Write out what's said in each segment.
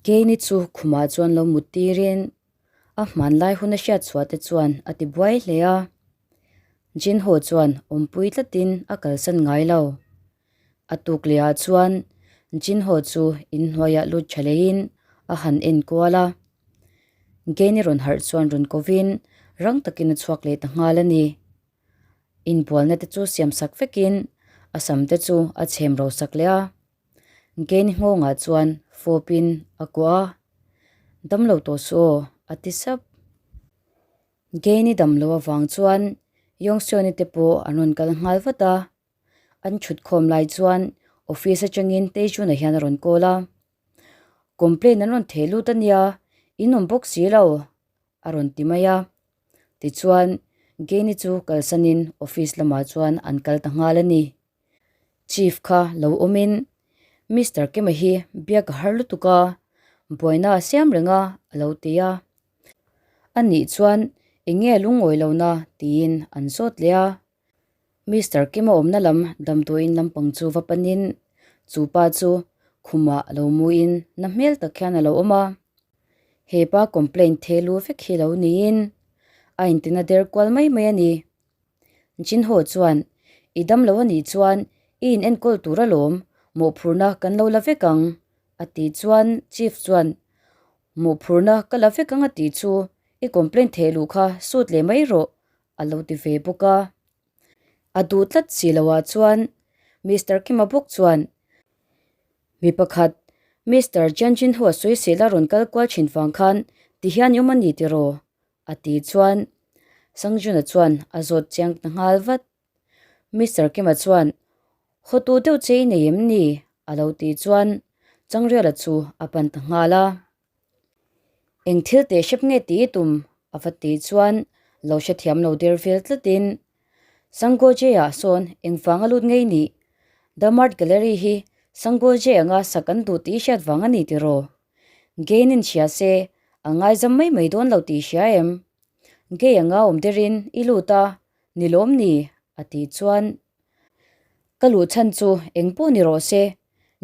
Keini chu khumah chuan lo mut tirin a hmanlai hun a hriat chhuah te chuan a ti buai hle a. Jinho chuan awmpui tlatin a kalsan ngai lo. A tuk leh ah chuan Jinho chu inhnuaiah lut tha leiin a han en kual a. Geni rawn harh chuan rawn kovin rang takin a chhuak leh ta nghal a ni. Inbualna te chu siam sak vekin a sam te chu a chhem ro sak leh a. Geni nghawngah chuan fawpin a kuah a, Damlo tawh suh aw a ti sap. Geni damlo avang chuan Yongseoni te pawh an rawn kal nghal vat a. An thut khawm lai chuan office atangin Tejuna hian a rawn call a, Complaint an rawn theh lut a nia, in awm bawk si lo a rawn ti mai a. Tichuan Geni chu kalsanin office lamah chuan an kal ta nghal a ni. Chief kha lo awmin Mister Kima hi biak a har lutuk a, buaina a siam reng a a lo ti a. A nih chuan eng nge lungawi lohna tiin an zawt leh a. Mister Kima awmna lam damdawiin lampang chu va panin chu pa chu khumah a lo muin na hmel tak hian a lo awm a. He pa complaint the lu vek hi lo niin a intina der kual mai mai a ni. Jinho chuan, I dam lo a nih chuan i in enkawl tur alawm, mawhphurhna kan lo la vek ang, a tih chuan Chief chuan, Mawhphurhna ka la vek ang a tih chu i complaint theh luh kha sut leh mai rawh, a lo ti ve bawk a. A duh tlat si loah chuan Mister Kima bawk chuan, Mi pakhat, Mister Jian Jinho a sawi sel a rawn kal kual thin vang khan tihian i awm a ni tiraw? A tih chuan Sangjuna chuan a zawt chiang ta nghal vat. Mister Kima chuan, Hawtu deuh che i nei em ni? a lo tih chuan Changriala chu a pan ta nghal a. Eng thil teh hrep nge tih i tum? a va tih chuan lo hrethiam lo der vel tlatin Sangoje-ah sawn engvang a lut ngei nih? Damart Gallery hi Sangoje anga sak an duh tih i hriat vang a ni tiraw? Gain-in hria se a ngaizam mai mai dawn lo tih i hria em? Gay anga awm derin i lut a, ni lawm ni? a tih chuan Ka luh chhan chu eng pawh ni rawh se,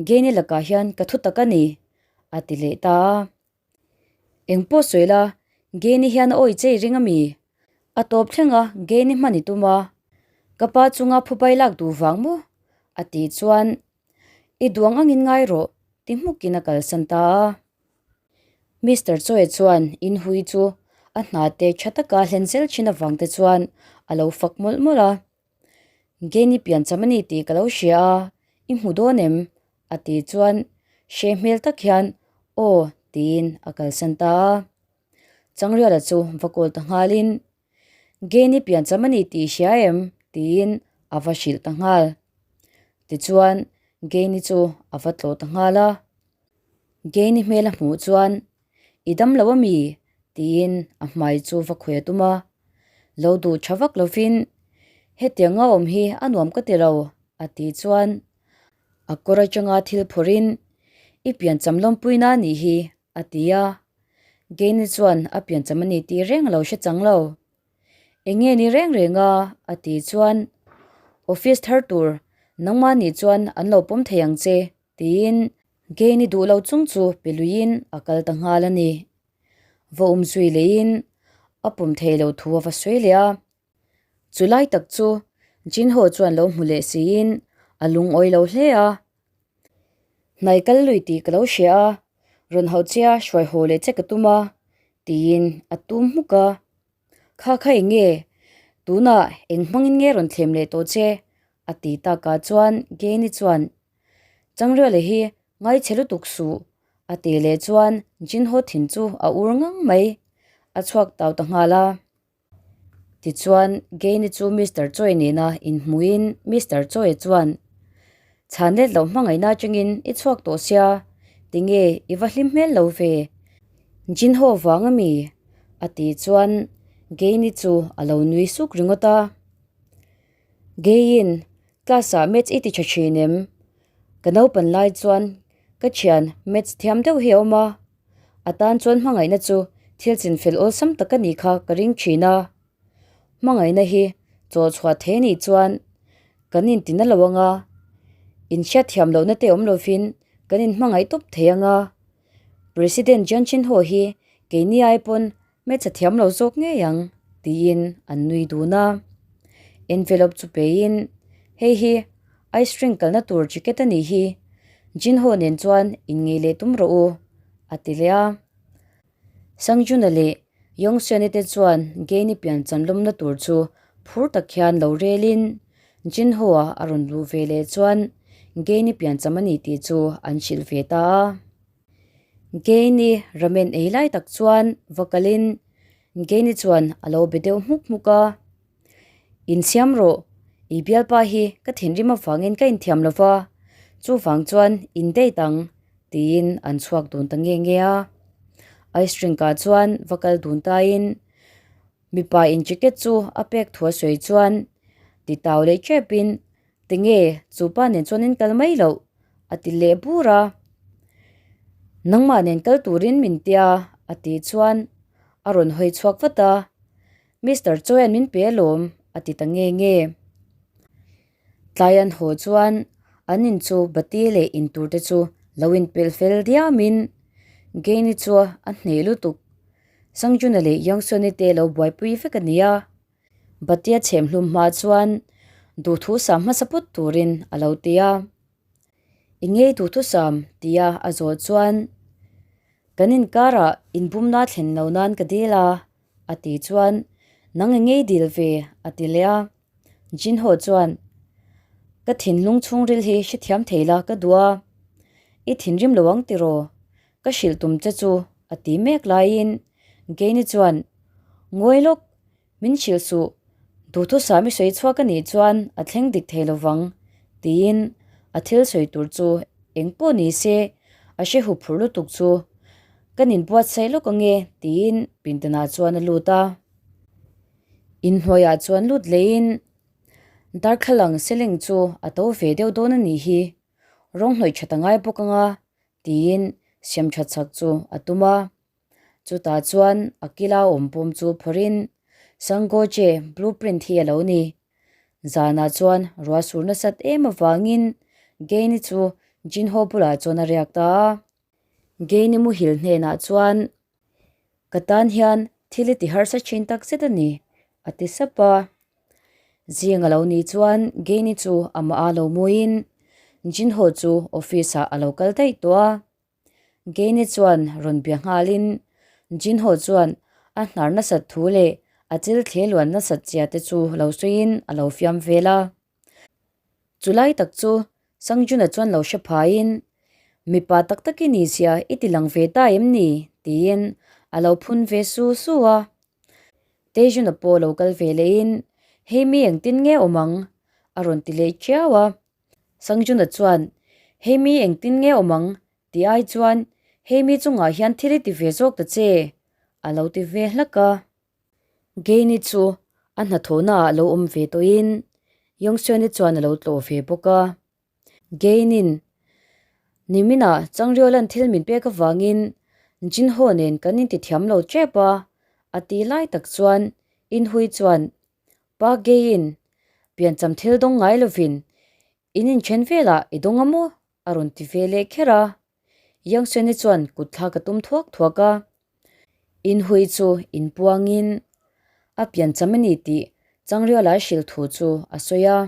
Geni lakah hian ka thu tak a ni, a ti leh ta a. Eng pawh sawi la, Geni hian a awi che i ring a mi? A tawp thleng a, Geni hman i tum a. Ka pa chunga phupai lak duh vang maw? a tih chuan, I duang angin ngai rawh, ti hmukin a kalsan ta a. Mister Choi chuan inhui chu a hna te tha taka hlen zel thin avang te chuan a lo fak mawlh mawlh a. Geni piancham a ni tih ka lo hria a, i hmu dawn em? a tih chuan hre hmel tak hian aw tiin a kalsan ta a. Changriala chu va kawl ta nghalin Geni piancham a ni tih i hria em? tiin a va hrilh ta nghal. Tichuan Geni chu a va tlawh ta nghal a. Geni hmel a hmuh chuan I dam lo a mi? tiin a hmai chu va khawi a tum a. Lo duh tha vak lovin, Hetianga awm hi a nuam ka ti lo, a tih chuan a kawr atanga thil phawrhin, I piancham lawmpuina a nih hi, a ti a. Geni chuan a piancham a ni tih reng a lo hre chang lo. Eng nge ni reng reng a? a tih chuan, Office thar tur nangmah nih chuan an lo pawm thei ang che, Tiin Geni duh lo chung chu pe luiin a kal ta nghal a ni. Va um zui leiin a pawm thei lo thu a va sawi leh a. Chu lai tak chu Jinho chuan lo hmu leh siin a lungawi lo hle a. Hnai kal lui tih ka lo hria a, rawn hauh che a hruai haw leh che ka tum a, tiin a tum hmuk a. Kha kha eng nge? Tunah eng hmangin nge rawn thlem leh tawh che? A ti takah chuan Geni chuan, Changriala hi ngaichhe lutuk suh, a ti leh chuan Jinho thin chu a ur ngang mai. A chhuak tau ta nghal a. Tichuan Geni chu Mister Choi nena inhmuhin Mister Choi chuan, Chhan let loh hmangaihna atangin i chhuak tawh sia, tinge i va hlim hmel lo ve? Jinho vang a mi? a tih chuan Geni chu a lo nui suk ringawt a. Geiin, Class ah maths i ti tha thin em? Ka naupan lai chuan ka thian maths thiam deuh hi a awm a, a tan chuan hmangaihna chu thil chinfel awlsam tak a nih kha ka ring thin a. Hmangaihna hi chaw chhuah thei anih chuan kan intina lo ang a, inhriatthiam lohna te awm lovin kan inhmangaih tawp thei ang a. President Jiang Chin-ho hi keini ai pawn hmeichhe thiam lo zawk ngei ang, tiin an nui dun a. Envelope chu peiin, Hei hi ice rink kalna tur ticket a nih hi, Jin-ho nen chuan inngei leh tum rawh u, a ti leh a. Sangjuna leh Yongseon-i te chuan Gain-i piancham lawmna tur chu phur tak hian lo relin Jinho-a a rawn luh ve leh chuan Gain-i piancham a ni tih chu an hrilh ve ta a. Gain-i ramen ei lai tak chuan va kalin Gain-i chuan a lo be deuh hmuk hmuk a, Insiam rawh, i bialpa hi ka thinrim avangin ka inthiam lo va, chuvang chuan in date ang, tiin an chhuak dun ta nge nge a. Ice rink ah chuan va kal dun taiin mipa in ticket chu a pek thu a sawi chuan ti tau leh tepin tinge chu pa nen chuan in kal mai loh a ti leh bur a. Nangmah nen kal turin min tia a tih chuan a rawn hawi chhuak vat a. Mister Choi-a'n min pe alawm, a ti ta nge nge. Tlai an haw chuan an in chu bati leh in tur te chu lo inpelh fel diamin Gain-i chu a hneh lutuk. Sangjuna leh Youngsun-i te lo buaipui vek a ni a. Bati a chhem hlum hma chuan duhthusam hmasa pawt turin a lo ti a. I ngei duhthusam tia a zawh chuan kan inkarah inbumna thlen lo nan ka dil a. A ti chuan, Nang i ngei dil ve, a ti leh a. Jinho chuan, Ka thinlung chhungril hi hrethiam thei la ka duh a, i thinrim lo ang tiraw? Ka hrilh tum che chu, a ti mek laiin Gaini chuan, Ngawi lawk, min hrilh suh, duhthusam i sawi chhuak a nih chuan a thleng dik thei lo vang, tiin a thil sawi tur chu eng pawh ni se a hre huphurh lutuk chu Kan inbuatsaih lawk ange tiin pindanah chuan a lut a. Inhnuaiah chuan lut leiin darthlalang ceiling chu a to ve deuh dawn a nih hi, rawng hnawih that a ngai bawk anga tiin siam that chak chu a tum a. Chutah chuan a kila awm pawm chu phawrhin Sangoje blueprint hi a lo ni. Zanah chuan ruah sur nasat em avangin Gain-i chu Jinho bulah chuan a riak ta a. Gain-i muhil hnenah chuan, Ka tan hian thil i ti harsa thin tak zet a ni, a ti sap a. Zing a lo nih chuan Gain-i chu amah a lo muin Jinho chu office-ah a lo kal daih tawh a. Gain-i chuan rawn bia nghalin Jinho chuan a hnar nasat thu leh a chil thle luan nasat zia te chu lo sawiin a lo fiam vel a. Chulai tak chu Sangjuna chuan lo hre phaiin, Mipa tak tak i ni zia i ti lang ve ta em ni? tiin a lo phun ve su su a. Taejuna pawh lo kal ve lehin, Hei mi engtin nge awm ang? a rawn ti leh chiau a. Sangjuna chuan, Hei mi engtin nge awm ang? tih ai chuan, Hei mi chungah hian thil i ti ve zawk ta che, a lo ti ve hlak a. Gain-i chu a hnathawhnaah lo awm ve tawhin Yongseon-i chuan a lo tlawh ve bawk a. Gain-in niminah Changriolan thil min pek avangin Jinho nen kan intithiam lo tep a, a tih lai tak chuan Inhui chuan Pa Gain piancham thil dawng ngai lovin in inthen velah i dawng a maw? a rawn ti ve leh kher a. Yongseni chuan kut thlak a tum thuak thuak a. Inhui chu inpuangin a piancham a ni tih Changriala hrilh thu chu a sawi a.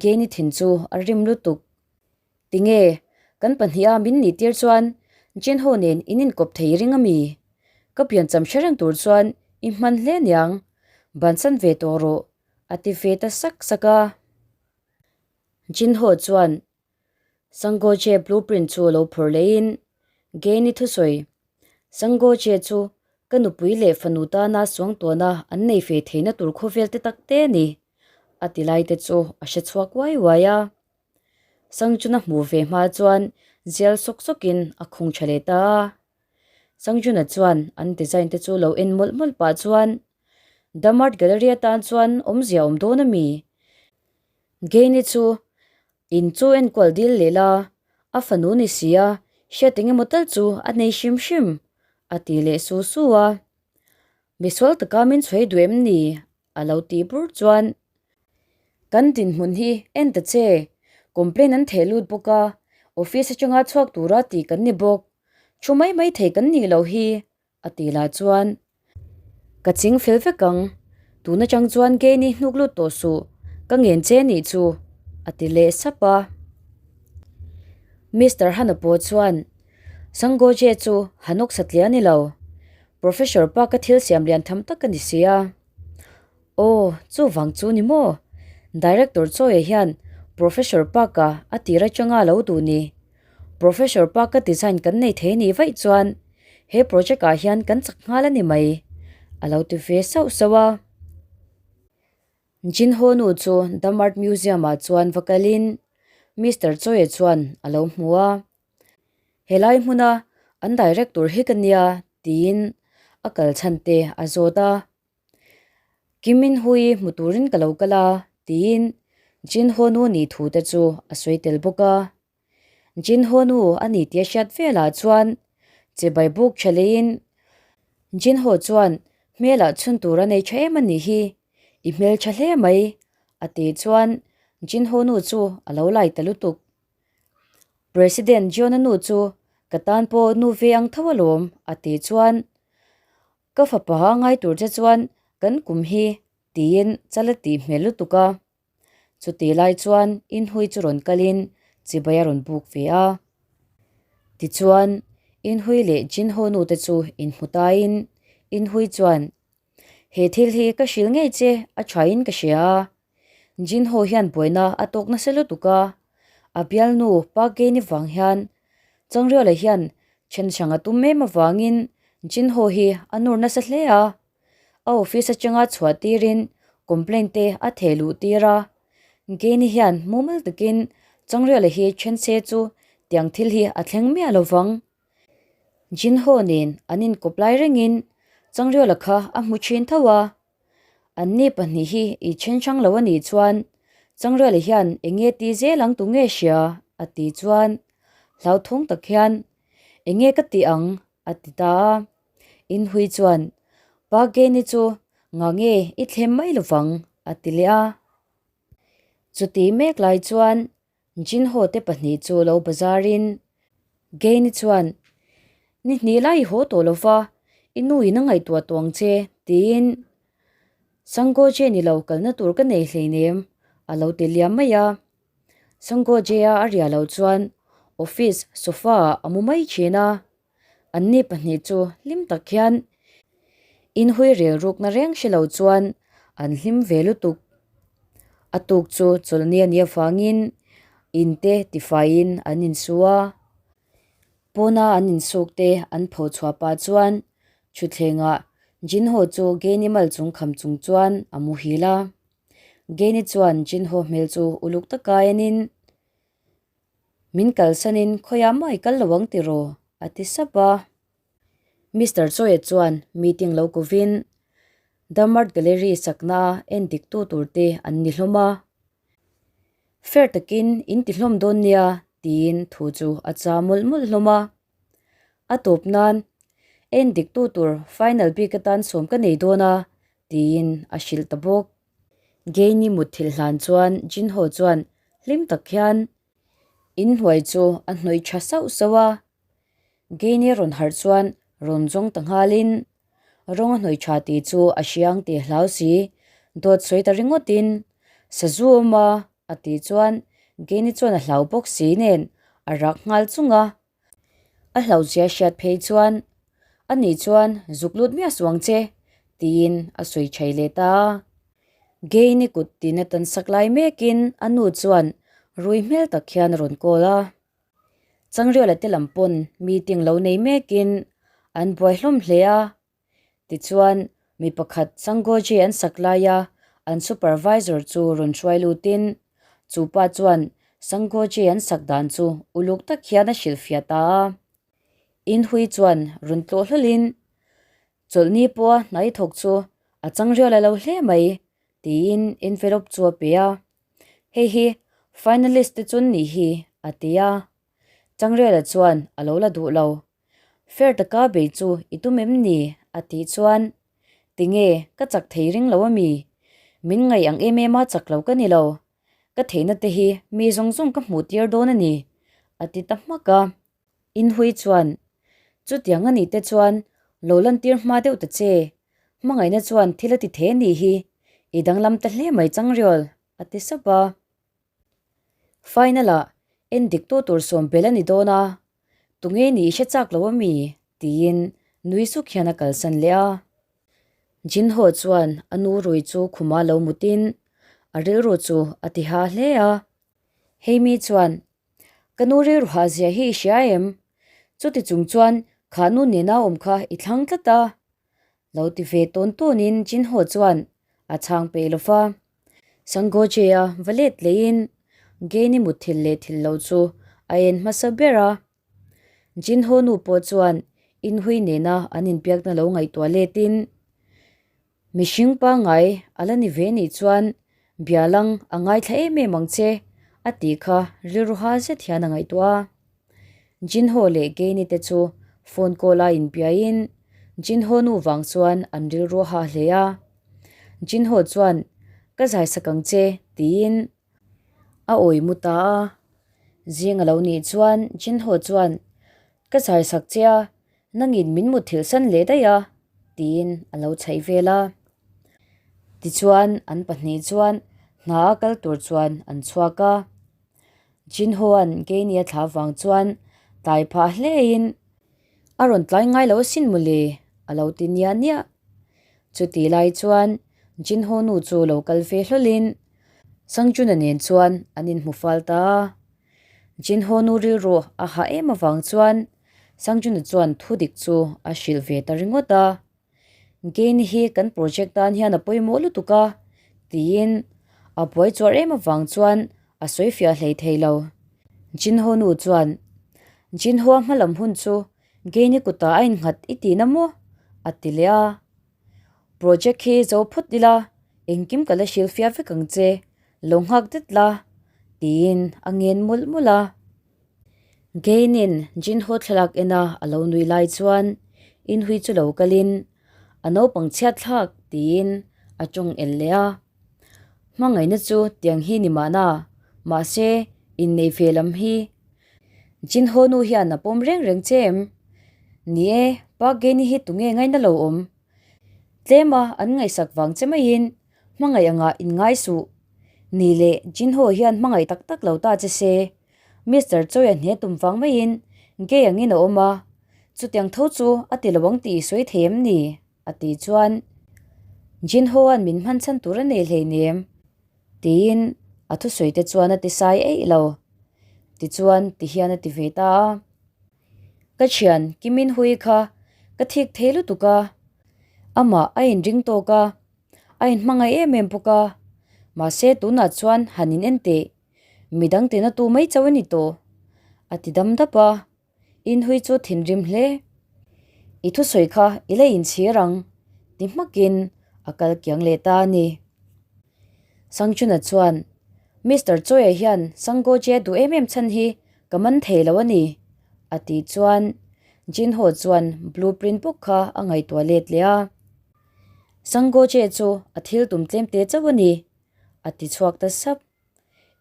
Gain-i thin chu a rim lutuk. Tinge, kan pahniha min nih tir chuan Jinho nen in inkawp thei ring a mi? Ka piancham hre reng tur chuan i hman hle niang, bansan ve tawh rawh, a ti ve ta sak sak a. Jinho chuan Sangoche blueprint chu lo phawrh lehin Gain-i thusawi, Sangoche chu ka nupui leh fanu tana suangtuahna an nei fe theihna tur khawvel te tak te a ni, a ti lai te chu a hre chhuak uai uai a. Sangjuna hmuh ve hma chuan zial sawk sawkin a khung tha leh ta a. Sangjuna chuan an design te chu lo en mawlh mawlh pah chuan, Damart Gallery atan chuan awmzia awm dawn a mi? Gain-i chu In chu enkual dil leh la, a fanu ni si a, hriat eng emaw tal chu a nei hrim hrim, a ti leh su su a. Misual taka min chhuai duh em ni? a lo tih bur chuan, Kan dinhmun hi en ta che, complaint an theh lut bawk a, office atanga chhuak tura tih kan ni bawk. Thu mai mai thei kan nih loh hi, a ti lah chuan. Ka ching fel vek ang, tun atang chuan Geni hnuk lut tawh suh, ka ngen che nih chu, a ti leh sap a. Mister Hana pawh chuan, Sangoje chu Hanok satliah a ni lo, Professor pa ka thil siam lian tham tak a ni si a. Aw, chuvang chu ni maw? Director Chawia hian Professor Park-a a tir atanga a lo duh ni. Professor Park-a design kan nei thei nih vaih chuan he project-ah hian kan chak nghal a ni mai, a lo ti ve sauh sauh a. Jinho nu chu Dam Art Museum-ah chuan va kalin Mister Chawia chuan a lo hmu a. Helai hmuna an director hi ka nia tiin a kal chhan te a zawt a. Kimin hui hmu turin ka lo kal a tiin Jin Ho nu nih thu te chu a sawi tel bawk a. Jin Ho nu a ni tih a hriat velah chuan chibai buk tha leiin Jin Ho chuan hmelah chhun tur a nei tha em a nih hi, i hmel tha hle mai a tih chuan Jin Ho nu chu a lo lai ta lutuk. President John-a nu chu ka tan pawh nu ve ang tho alawm a tih chuan Ka fapa a ngai tur che chuan kan kum hi tiin chal a tih hmel lutuk a. Chutih lai chuan Inhui chu rawn kalin chibai a rawn buk ve a. Tichuan, Inhui leh Jinho nu te chu inhmu tain Inhui chuan, He thil hi ka hrilh ngei che a thain ka hria a. Jinho hian buaina a tawk nasa lutuk a, a bialnu Park Gein-i vang hian Changriala hian then hrang a tum em avangin Jinho hi a nur nasa hle a, a office atanga chhuah tirin complaint te a theh luh tir a. Gein-i hian mumal takin Changriala hi then se chu tiang thil hi a thleng miah lo vang. Jinho nen an inkawp lai rengin Changriala kha a hmu thin tho a. Anni pahnih hi i then hrang lo a nih chuan Changrela hian eng nge ti zel ang tu nge hria? a ti chuan hlauthawng tak hian Eng nge ka tih ang? a ti ta a. Inhui chuan Pa Geni chu nga nge i thlem mai lovang a ti leh a. Chuti mek lai chuan Jinho te pahnih chu lo bazarin Geni chuan, Ni hnih lai i haw tawh lo va, i nu in a ngaihtuah tawh ang che, tiin Sangoje ni lo kalna tur ka nei hleinem, a lo ti liam mai a. Sangoje-a a riah loh chuan office sofa-ah a mu mai thin a. Anni pahnih chu hlim tak hian inhui rel rukna reng hre lo chuan an hlim ve lutuk. A tuk chu chawlhni a nih avangin in te tifaiin an insu a, pawna an insuk te an pho chhuah pah chuan thutthlengah Jinho chu Genimal chung kham chung chuan a muhil a. Geni chuan Jinho hmel chu uluk taka enin Min kalsanin khawiah mah i kal lo ang tiraw? a ti sap a. Mister Chawia chuan meeting lo kovin Damart Gallery sakna a en diktu tur te an ni hlawm a. Fair takin in ti hlawm dawn nia tiin thu chu a cha mawlh mawlh hlawm a. A tawp nan en diktu tur final bik atan sawm ka nei dawn a tiin a hrilh ta bawk. Geini mutthilh hlan chuan Jinho chuan hlim tak hian inhnuai chu a hnawih tha sauh sauh a. Geini rawn harh chuan rawn zawng ta nghalin rawng a hnawih tha tih chu a hriang tih hlau si dawt sawi ta ringawtin sazu awm a a tih chuan Geini chuan a hlau bawk si nen a rak nghal chung a. A hlauhzia hriat phei chuan, Ani chuan zuk lut miah suang che, tiin a sawi thei leh ta a. Gain-i kut tin a tan sak lai mekin a nu chuan rui hmel tak hian a rawn call a. Changriala te lam pawn meeting lo nei mekin an buai hlawm hle a. Tichuan, mi pakhat Sangoji an sak laia an supervisor chu rawn hruai lutin, chu pa chuan Sangoji an sak dan chu uluk tak hian a hrilhfiah ta a. Inhui chuan rawn tlawh hlawlhin, Chawlhni pawha hnai thawk chu a chang rial a lo hle mai, tiin envelope chu a pe a. Hei hi finalist te chun nih hi, a ti a. Changrela chuan a lo la duh lo. Fair taka bei chu i tum em ni? a tih chuan, Tinge, ka chak thei ring lo ami? Min ngaih ang em em a chak lo ka ni lo. Ka theihna te hi mi zawng zawng ka hmuh tir dawn a ni, a ti ta hmak a. Inhui chuan, Chutiang a nih te chuan lo lantir hma deuh ta che. Hmangaihna chuan thil a ti thei a nih hi, i danglam ta hle mai Changriawl, a ti sap a. Final ah en dik tu tur sawm bel a ni dawn a, tunge ni i hre chak lo a mi? tiin nui suk hian a kalsan leh a. Jinho chuan a nu rui chu khuma lo mutin a rilru chu a ti ha hle a. Heimi chuan, Ka nu rilru hah zia hi i hria em? Chuti chung chuan kha nu nena awm kha i thlang tlat a. Lo ti ve tawn tawnin Jinho chuan a chhang peih lo va. Sangoje-a va let leiin Geni mutthilh leh thil lo chu a en hmasa ber a. Jinho nu pawh chuan inhui nena an inbiakna lo ngaihtuah letin Mihring pangngai a la ni ve nih chuan bialang a ngaithla em em ang che a tih kha rilru ha zet hian a ngaihtuah a. Jinho leh Geni te chu phone call a inbiain Jinho nu vang chuan an rilru a ha hle a. Jinho chuan Ka zaisak ang che tiin a awi mu ta a. Zing a lo nih chuan Jinho chuan Ka zaisak che a, nangin min mutthilh san leh daih a tiin a lo chhaih vel a. Tichuan an pahnih chuan hna a kal tur chuan an chhuak a. Jinho-a'n Keini a thlah vang chuan tlai phah hlein a rawn tlai ngai lo asin mawle a lo ti niah niah. Chutih lai chuan Jinho nu chu lo kal ve hlawlhin Sangjuna nen chuan an inhmu fal ta a. Jinho nu rilru a hah em avang chuan Sangjuna chuan thu dik chu a hrilh ve ta ringawt a. Gain hi kan project tan hian a pawimawh lutuk a, tiin a buai chuar em avang chuan a sawi fiah hlei thei lo. Jinho nu chuan, Jinho a hmalam hun chu Gain-i kutah a innghat i tihna maw? a ti leh a. Project hi zo phawt ila, engkim ka la hrilh fiah vek ang che, lo nghak det la, tiin a ngen mawlh mawlh a. Gain-in Jinho thlalak ena a lo nui lai chuan Inhui chu lo kalin a naupang chhiat thlak tiin a tawng el leh a. Hmangaihna chu tiang hi ni mahna, mahse innei ve lam hi Jinho nu hian a pawm reng reng che em? Ni e, Park Gain-i hi tunge ngaina lo awm? Tlema an ngaihsak vang che maiin hmangaih angah inngai suh. Ni leh Jinho hian hmangaih tak tak lo ta che se. Mister Choi a hne tum vang maiin gay angin a awm a, chutiang tho chu a ti lo ang tih i sawi thei em ni? a tih chuan Jin Ho-a'n min hman chhan tur a nei hleinem tiin a thusawi te chuan a ti sai eih lo. Tichuan tihian a ti ve ta a, Ka thian Kimin Hui kha ka thik thei lutuk a, amah a inring tawk a, a inhmangaih em em bawk a, mahse tunah chuan han in en teh. Midang tina tu mai chauh a ni tawh, a ti dam dap a. Inhui chu thinrim hle. I thusawi kha i la inchhir ang, ti hmakin a kal kiang leh ta a ni. Sangchuna chuan, Mister Chawia hian Sangoje a duh em em chhan hi ka man thei lo a ni, a tih chuan Jinho chuan blueprint bawk kha a ngaihtuah let leh a. Sangoje chu a thil tum tlem te chauh a ni, a ti chhuak ta sap.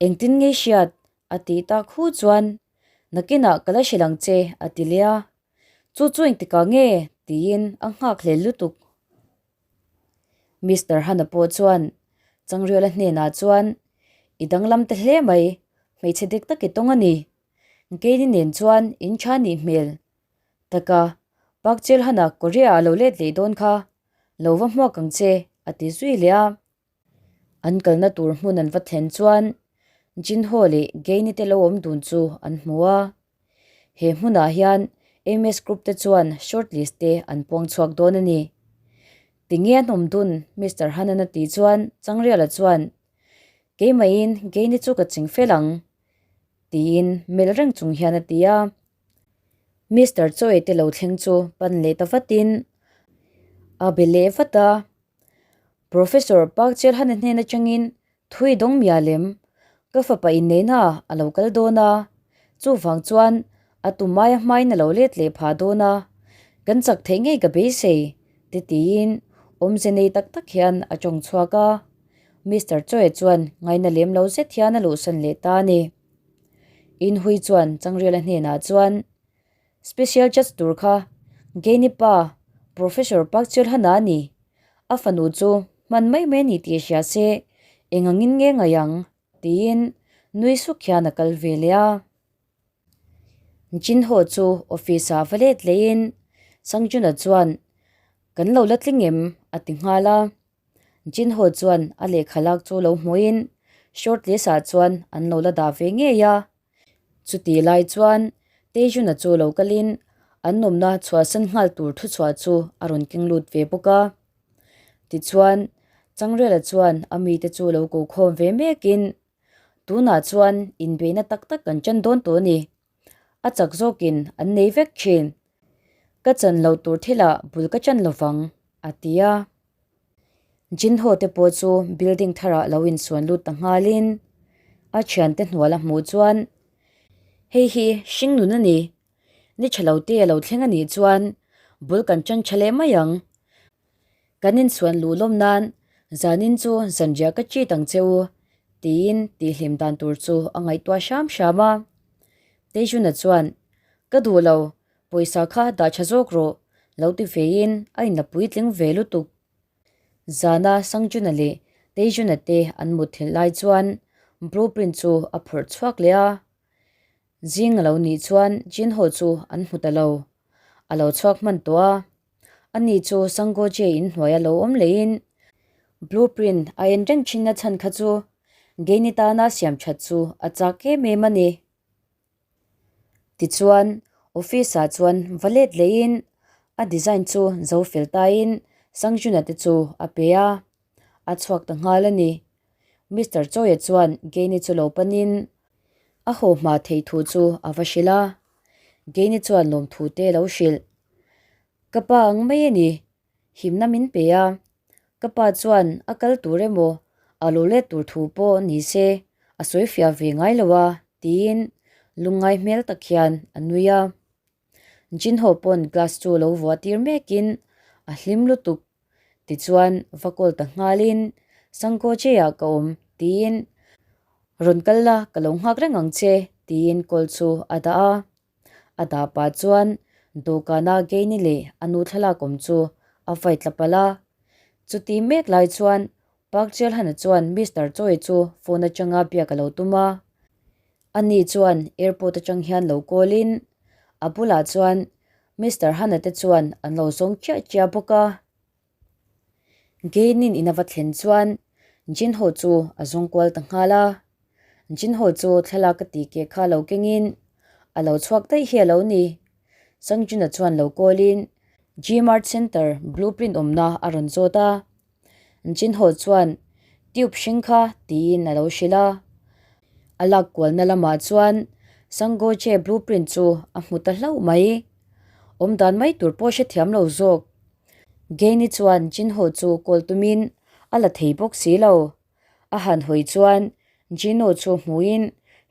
Engtin nge hriat? a tih tak hu chuan, Nakinah ka la hrilh ang che, a ti leh a. Chu chu engtikah nge? tiin a nghak hlel lutuk. Mister Hana pawh chuan Changriala hnenah chuan, I danglam ta hle mai, hmeichhe dik tak i tawng a ni. Keini nen chuan in tha nih hmel taka Park Chelhana Korea-ah lo let leh dawn kha, lo va hmuak ang che, a ti zui leh a. An kalna tur hmun an va thlen chuan Jinho leh Gaini te lo awm dun chu an hmu a. He hmunah hian MS Group te chuan short list te an puang chhuak dawn a ni. Tinge an awm dun Mister Hanan a tih chuan Changriala chuan, Keimahin Gaini chu ka ching fel ang, tiin melh reng chung hian a ti a. Mister Choi te lo thleng chu pan leh ta vatin a be leh vat a. Professor Park Chelhana hnen atangin thui dawng mial em? Ka fapa inneihna a lo kal dawn a, chuvang chuan a tum aia hmain a lo let leh phah dawn a, kan chak theih ngei ka beisei ti tiin awmze nei tak tak hian a tawng chhuak a. Mister Choi chuan ngaina lem lo zet hian a luhsan leh ta a ni. Inhui chuan Changriala hnenah chuan, Special judge tur kha. Keini pa, Professor Park Chul-hana a ni. A fanu chu hman mai mai a ni tih hria se, eng angin nge ngaih ang? tiin nui suk hian a kal ve leh a. Jinho chu office ah va let lehin Sangjuna chuan, Kan lo la tling em? a ti nghal a. Jinho chuan a lehkha lak chu lo hmuhin short list ah chuan an lo la dah ve ngei a. Chutih lai chuan Taejuna chu lo kalin an nawmna chhuahsan nghal tur thuchhuah chu a rawn keng lut ve bawk a. Tichuan, Changrela chuan a mite chu lo ko khawm ve mekin, Tunah chuan inbeihna tak tak kan chan dawn tawh a ni. A chak zawkin an nei vek thin. Ka chan loh tur thilah bul ka chan lovang, a ti a. Jinho te pawh chu building tharah lo insuan lut ta nghalin a thiante hnual a hmuh chuan, Hei hi hring nun a ni. Ni tha lo te a lo thleng a nih chuan bul kan chan tha leh mai ang. Kan insuan luh lawm nan zanin chu zanriah ka cheat ang che u, tiin tihhlim dan tur chu a ngaihtuah hram hram a. Tejuna chuan, Ka duh lo, Pawisa kha dah tha zawk rawh, lo ti vein a inla puitling ve lutuk. Zana Sangjuna leh Taejuna te an mut thilh lai chuan blueprint chu a phawrh chhuak leh a. Zing a lo nih chuan Jinho chu an hmu ta lo. A lo chhuak hman tawh a. Ani chu Sangoje in hnuaia lo awm lehin blueprint a en reng thinna chhan kha chu Gaini tana siam that chu a chak em em a ni. Tichuan, office ah chuan va let lehin a design chu zo fel tain Sangjuna te chu a pe a, a chhuak ta nghal a ni. Mister Chawia chuan Gaini chu lo panin a haw hma theih thu chu a va hrilh a, Gaini chuan lawmthu te lo hrilh. Ka pa ang mai a ni, Himna min pe a, ka pa chuan a kal tur emaw a lo let tur thu pawh ni se a sawi fiah ve ngai lo a tiin lungngai hmel tak hian a nui a. Jinho pawn glass chu lo vuah tir mekin a hlim lutuk tichuan va call ta nghalin Sangkoche-ah ka awm tiin rawn kal la ka lo nghak reng ang che tiin call chu a dah a. A dah pah chuan dawhkana Gaini leh a nu thlalak awm chu a vai tla palh a. Chuti mek lai chuan Park Chelhana chuan Mister Choi chu phone atanga biak a lo tum a. Ani chuan airport atang hian lo call in a bulah chuan Mister Hana te chuan an lo zawng chiah chiah bawk a. Gainin in a va thlen chuan Jinho chu a zawng kual ta nghal a. Jinho chu thlalak a tih keh kha lo kengin a lo chhuak daih hi a lo ni. Sangjuna chuan lo kawlin G-Mart Center blueprint awmna a rawn zawt a. Jinho chuan tube hring kha tiin a lo hrilh a. A lak kualna lamah chuan Sanggoche blueprint chu a hmu ta hlauh mai. Awmdan mai tur pawh hrethiam lo zawk. Gaini chuan Jinho chu kawl tumin a la thei bawk si lo. A han hawi chuan Jino chu hmuin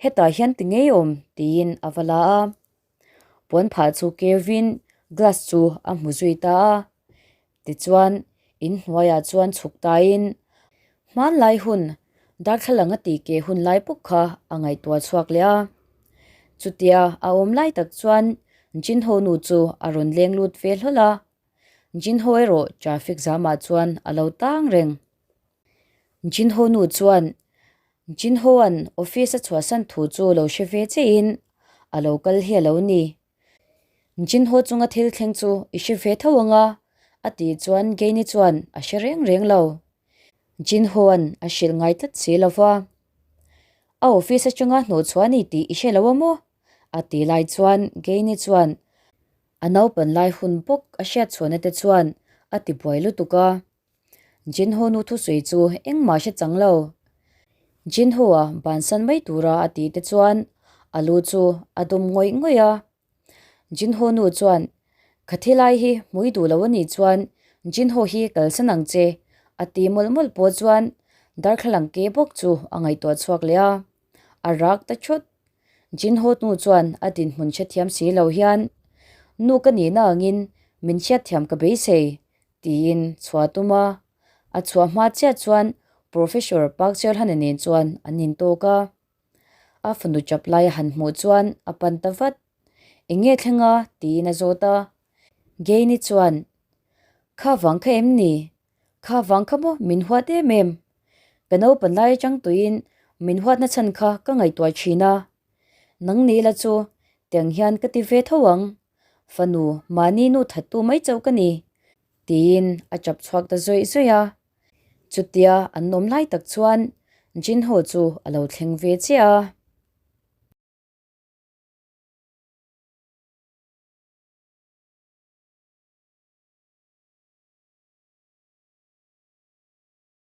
hetah hian ti ngei awm tiin a va la a. Puan phah chu kevin glass chu a hmu zui ta a. Tichuan in hnuaiah chuan chhuk tain hmanlai hun darthlalang a tih keh hun lai bawk kha a ngaihtuah chhuak leh a. Chutia a awm lai tak chuan Jinho nu chu a rawn leng lut ve hlawl a, Jinho erawh traffic zamah chuan a lo tang reng. Jinho nu chuan Jinho-a'n office a chhuahsan thu chu lo hre ve chiahin a lo kal hi a lo ni. Jinho chunga thil thleng chu i hre ve tho ang a, a tih chuan Gaini chuan a hre reng reng lo. Jinho-a'n a hrilh ngai tlat si lo va. A office atanga hnawhchhuah a ni tih i hre lo a maw? A tih lai chuan Gaini chuan a naupan lai hun bawk a hriatchhuahna te chuan a ti buai lutuk a. Jinho nu thusawi chu engmah hre chang lo. Jinho-a bansan mai tura a tih te chuan a lu chu a dawm ngawih ngawih a. Jinho nu chuan, Ka thi lai hi hmui duh lo a nih chuan Jinho hi kalsan ang che, a ti mawlh mawlh pawh chuan darthlalang ke bawk chu a ngaihtuah chhuak leh a. A rak ta thut. Jinho nu chuan a dinhmun hrethiam si lo hian, Nu ka nihna angin min hriatthiam ka beisei, tiin chhuah a tum a. A chhuah hma chiah chuan Professor Park Cheolhana nen chuan an intawk a. A fanu chap lai a han hmuh chuan a pan ta vat. Eng nge thleng a? tiin a zawt a. Gain-i chuan, Kha vang kha em ni? Kha vang kha maw min huat em em? Ka naupan lai atang tuiin min huatna chhan kha ka ngaihtuah thin a. Nang ni la chu tiang hian ka ti ve tho ang. Fanu mahni nu thattu mai chauh ka ni, tiin a chap chhuak ta zawih zawih a. Chutia an awm lai tak chuan Jinho chu a lo thleng ve chiah a.